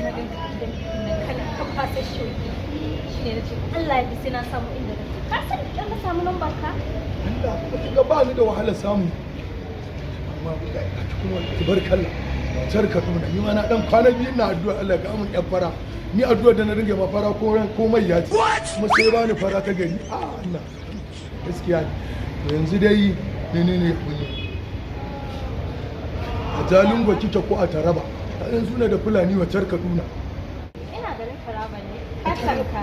na ganka gidan bikin nan kana ta kwasa shoki. Shine na ce Allah ya sai na samu inda kake. Ka san idan na samu number ka? Allah, kuma kin ga ba ni da wahalar samu. Amma ga kuma tabarkalla. Tar Kaduna, ni ma na dan kwana 2 ina addu'a Allah ga mun yan fara. Ni addu'a da na ringe ma fara ko ran ko mai ya ce. Kuma sai ba ni fara ta gari. A Allah. Gaskiya ne. To yanzu dai menene abun yi? A Jalingo kike ko a Taraba? Kayan suna da Fulani wa tar Kaduna. Ina garin Taraba ne. Ka san ka.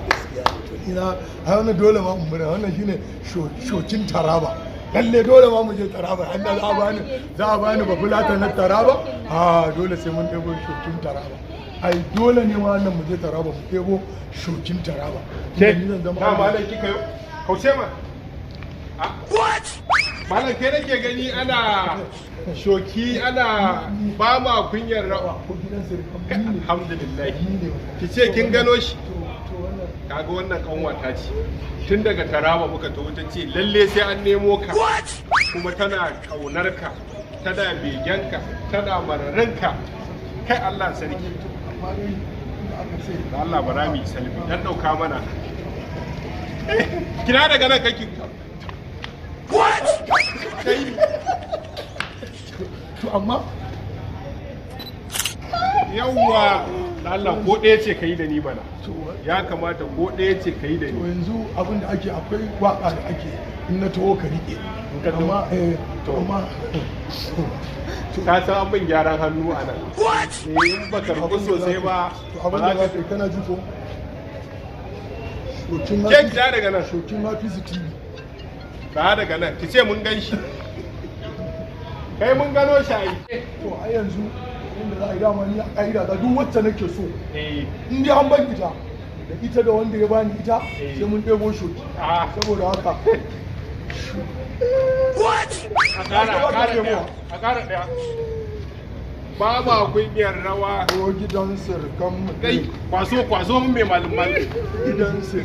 Gaskiya to ina a wannan dole ma mu mura, wannan shine shokin Taraba. Lalle dole ma mu je Taraba, an da za a bani bafulata na Taraba. A dole sai mun ɗebo shokin Taraba. Ai dole ne ma wannan mu je Taraba mu ɗebo shokin Taraba. Ke, Ni zan zama na malam kika yi kauce ma. What? Malam, kai nake gani ana shoki, ana ba ma kunyar rawa. Ko gidan sirkan ni ne. Alhamdulillah. Ni ne. Ki ce kin gano shi. To wannan Kaga wannan kanwata ce. Tun daga Taraba muka taho ta ce lalle sai an nemo ka. Kuma tana kaunar ka, tana begenka, tana mararinka. Kai, Allah sarki. Amma dai inda aka ce Da Allah bara mu yi selfie. Dan dauka mana. Kina daga nan kake. What? Kai. To amma Yawwa, da Allah ko ɗaya ce ka yi da ni bana. To Ya kamata ko ɗaya ce ka yi da to ni. Yanzu abin da ake, akwai waka da ake in na taho ka rike. In ka taho. Amma eh, To. amma Ka san an bin gyaran hannu a nan. Eh, in baka rubu sosai ba To abin ba da za za ka yi, kana ji ko? Shokin Ke, ki da daga nan. Shokin Hafizu TV. Ka daga nan, ki ce mun gan shi. Kai, mun gano shi ai. To a yanzu inda za a yi, dama ni a ƙa'ida ta duk wacce nake so, in dai an ban ita, da ita da wanda ya bani ita, sai mun ɗebo shoki. Saboda haka A ƙara ɗaya, a ƙara ɗaya. Ba ma kunyar rawa. Ko gidan sirkan mu. Kai, kwaso kwaso mun mai malum malum. Gidan sir